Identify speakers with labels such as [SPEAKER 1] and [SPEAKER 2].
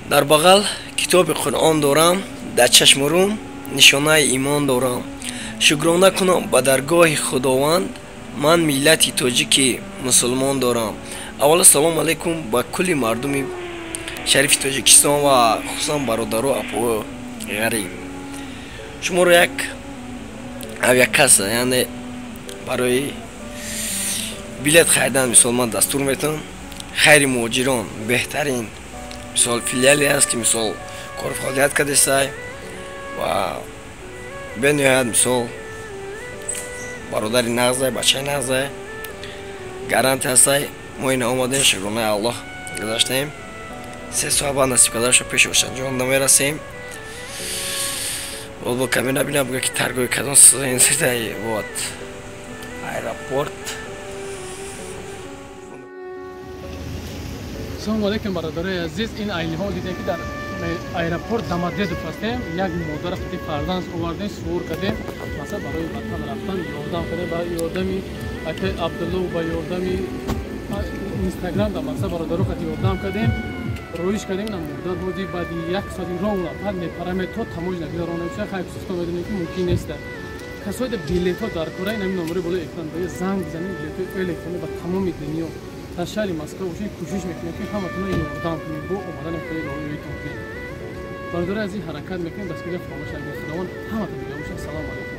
[SPEAKER 1] Дар бағал китоби Қуръон дорам, дар чашму рӯм нишонаи имон дорам. Шукрона кунам ба даргоҳи Худованд, ман миллати тоҷики мусулмон дорам. Аввало салом алайкум ба кулли мардуми шарифи Тоҷикистон ва хусусан бародару апо ғариб. Шуморо як авиакасса, яъне барои билет харидан мисол ман дастур метавам. Хайри муҳоҷирон беҳтарин мисол филиале аст, ки мисол кор фаъолият кардесай ва бениҳоят мисол бародари нағзай, бачаи нағзай, гарант ҳастай. Мо ина омадем, шукронаи Аллоҳ гузаштаем. 3 соат баъд насиб кардаша пеши Ошанҷон намерасем. Бо камера бина буга ки таргои кадом сидай. Вот аэропорт.
[SPEAKER 2] Салом алейкум, бародарои азиз. Ин айни ҳол дидем, ки дар аэропорт Домодедово ҳастем. Як модара хати фарзанд овардем, сур кардем, масалан барои ватан рафтан ёрдам кардем, ба ёрдами акай Абдулло, ба ёрдами Инстаграм да масалан бародаро хати ёрдам кардем, роиш кардем. На модар ҳози баъди як соати роҳ рафтан мепараме то тамоҷ нагузаронем. Хай, хусусан медонем, ки мумкин нест. Касои да билетҳо дар кора, ин ҳамин номери болои экран доред, занг бизанед. Билетҳои электронӣ ба тамоми дунё, дар шаҳри Москва бошед, кӯшиш мекунем, ки ҳаматонро ёрдам кунем, бо омадани хеле роҳёитон кунем. Бародари азиз, ҳаракат мекунем, дастгирия фаромӯш накунед. Худованд ҳаматон дига бошад. Салому алайкум.